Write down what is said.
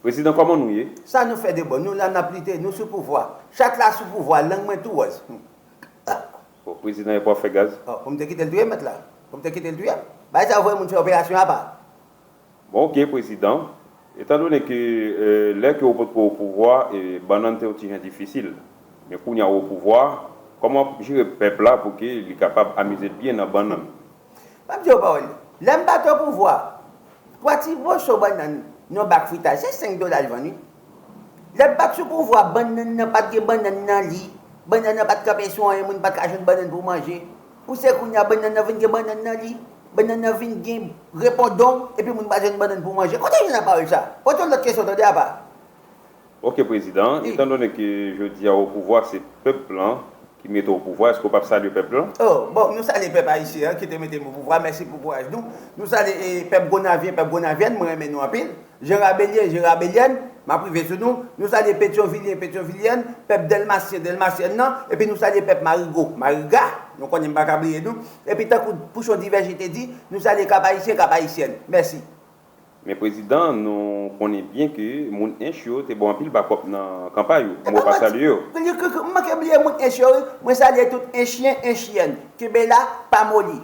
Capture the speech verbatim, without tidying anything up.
Prezidan, kòman nou ye? Sa nou fè de bon, nou la n ap lite, nou sou pouvwa. Chat la sou pouvwa, lang mwen tou wòz. Bon, prezidan, epi w ap fè gaz? Oh, pou m te kite l touye mèt la. Pou m te kite l touye. Bagay sa yo voye moun fè operasyon apa. Bon, ok, prezidan. Etandone ke euh, lè ke ou potko o pouvwa, eh, bannann te yon ti jan difisil. Men kounye a ou o pouvwa, kòman w ap jere pèp la pou ke li kapab amize l byen nan bannann? M ap di w pawòl. Lè m pa t o pouvwa, twa ti moso bannann nan bak fritaj, se senk dola l vann wi. Lè m pa t sou pouvwa, bannann nan pa t gen bannann nan li. Bannann nan pa t kanpe sou anyen, moun pa t ka jwenn bannann pou manje. Pou se kounye a bannann nan vin gen bannann nan li. Bannann nan vin gen repondon, epi moun pa jwenn bannann pou manje. Kote w jwenn nan pawòl sa? Pote yon lòt kesyon tande apa. Ok, prezidan, etandone ke jodi a o pouvwa se pèp lan ki mete w o pouvwa, èske w p ap salye pèp lan? Oh, bon, nou salye pèp ayisyen an ki te mete m o pouvwa, mèsi pou kouraj nou. Nou salye eh, pèp Gonavyen, pèp Gonavyèn, mwen renmen nou anpil. Jan Rabelyen, Jan Rabelyèn, m ap rive sou nou. Nou salye Petyonvilyen, Petyonvilyèn, pèp Dèlmasyen, Dèlmasyèn nan, epi nou salye pèp Marigo, Mariga, nou konnen m pa ka bliye nou. Epi tankou Pouchon Divèje te di, nou salye Kap Ayisyen, Kap Ayisyèn. Mèsi. Men prezidan, nou konnen byen ke moun Ench yo te ba w anpil bakòp nan kanpay ou. Mwen pa salye yo. M manke bliye moun Ench yo wi. Mwen salye tout Enchyen, Enchyen. Kenbe la, pa moli.